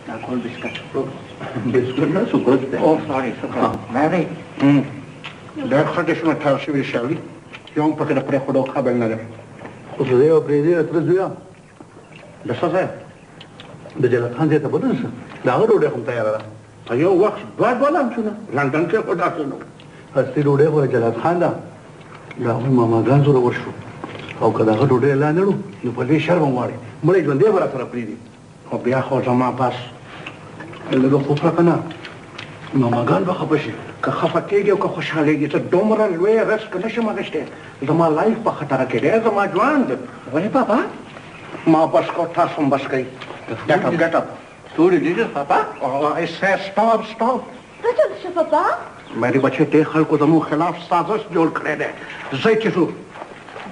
دا cold biscuit. بسکټ نه، سوکړک دی. Oh sorry، سوکړک. مېري، ډېر ښه ډشونه تیار شوي دي شیرعلي، یو هم پکې د پرېښودو قابل نه دی. خو زه یو پرېږدې تره زویه. د څه ځای؟ د جلال خان ځای ته به نه ځه، د هغه ډوډۍ خو هم تیاره ده. په یو وخت دوه دوه لمچونه، لندن کې خو داسې نه وو. اصلي ډوډۍ خو د جلال خان ده، د هغوی ماماګان زورور شو، او که د هغه ډوډۍ لا نه ړو نو په لوی شرم غواړي، مړی ژوندی به راسره پرېږدي. خو بیا خو زما بس. لږه خو پرکه نه، ماماګان به خفه شي. که خفه کېږي او که خوشحالېږي، زه دومره لوی risk نه شم اخیستی. زما life په خطره کې دی، زما ژوند. ولې بابا؟ ما بس کو، تاسو هم بس کوئ. Get up, get up. ستوري ډېر پاپا. I say stop, stop. څه چل شو پاپا؟ مېري بچې، دې خلکو زموږ خلاف سازش جوړ کړی دی. ځئ چې ځو.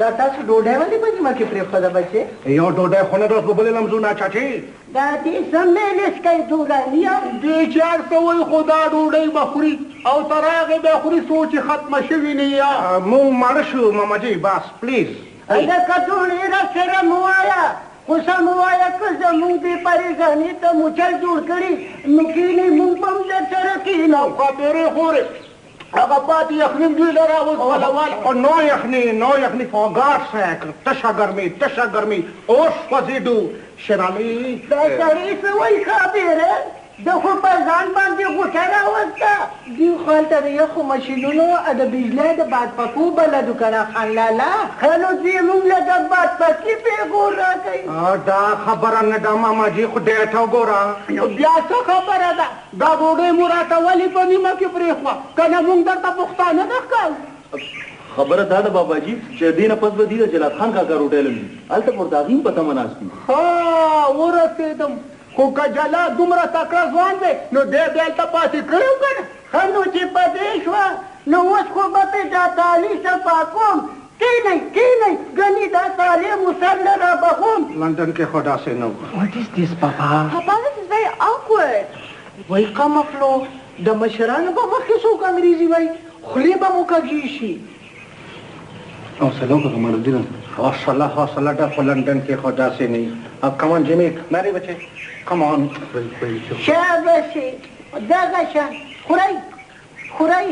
دا تاسو ډوډۍ ولې په نیمه کې پرېښوده بچې؟ یو ډوډۍ خو نه ده، اوس به بلې لمزونه چاچي. دا دې څه میلس کوي دورانیه؟ دې چې هر څه وایي خو دا ډوډۍ به خوري، او تر هغې به خوري څو چې ختمه شوي نه یا. موږ ماړه شو ماما جي، بس please. هلکه ډوډۍ را سره مه وایه، خو سم ووایه که زموږ دې پرېشاني ته مو چل جوړ کړي نو کښېنئ، موږ به هم در سره کښېنو. ښاپېرۍ خورې، هغه پاتې یخني هم دوی له راوځغلوله. نو یخني، نو یخني، for God's sake. تشه ګرمي، تشه ګرمي، اوس سوځېدو. شیرعلي، دا سړی څه وایي ښاپېرۍ؟ ده خو په ځان باندې غوسه راوسته. دوی خو هلته د یخو ماشینونو او د بجلۍ د بادپکو بلدو که نه خان لالا؟ ښه نو دوی موږ له د بادپکي پېغور راکوي. دا خبره نه ده ماما جي، خدای ته وګوره. نو بیا څه خبره ده؟ دا ډوډۍ مو راته ولې په نیمه کې پرېښوه؟ که نه موږ درته پښتانه نه ښکارو. خبره دا ده بابا جي چې دې نه پس به دوی د جلال خان کاکا روټۍ له وي، هلته به ورته هغوی هم په تمه ناست وي. ښه ورسېدم، خو که جلا دومره تکړه ځوان دی نو دی بیا هلته پاتې کړی و که نه؟ ښه نو چې په دې شوه نو اوس خو به پرې دا تالي صفا کوم. کښېنئ کښېنئ، ګنې دا تالې مو سر له رابخوم. لندن کې خو داسې نه و. What is this papa? Papa, this is very awkward. وایي قمقلو، د مشرانو په مخ کې څوک انګریزي وایي، خولې به مو کږې شي. حوصله وکړه قمرالدینه. حوصله، حوصله ده، خو لندن کې خو داسې نه وي. Come on Jimmy، مېري بچې، come on. شابسې، دغه شان خورئ خورئ.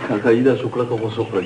کاکا جي دا سوکړکه خو څه خورئ؟